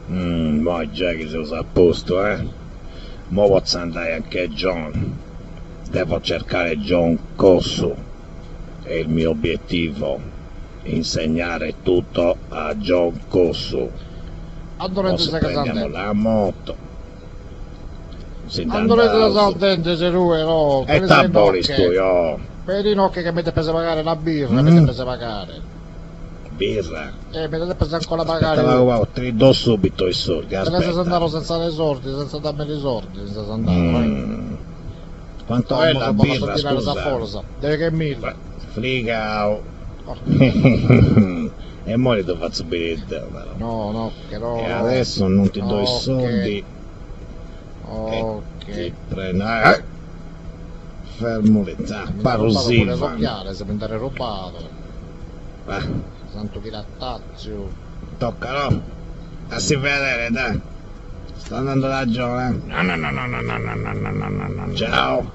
Moi giai chi seus a postu, eh? Mo potzu andai a che John. Devo cercare John Cossu, è il mio obiettivo, insegnare tutto a John Cossu. Mo si prendiamo la moto, si nd'andaus. E ita bolis tui, oh? Perino che mi depes pagare la birra, mi depes pagare. Birra? Eh, mi depes ancora pagare. Aspetta pagu pagu, ti do subito i soldi, aspetta. Te ne ses andato senza i soldi, senza darmi i soldi, ti ses andato, eh. Quanto è la birra, scusa? Deghemilla. Frigau. E moi ti ddu fatzu biri deu però. No, no, che no. E adesso non ti do i soldi e ti prendo. Eh! Fermu lì, paru Silvan. Mi nd'at rubato. Santu Piratazio. Tocca no? A si vedere dai. Sto andando da John eh. No no no no no no no no no no Ciao.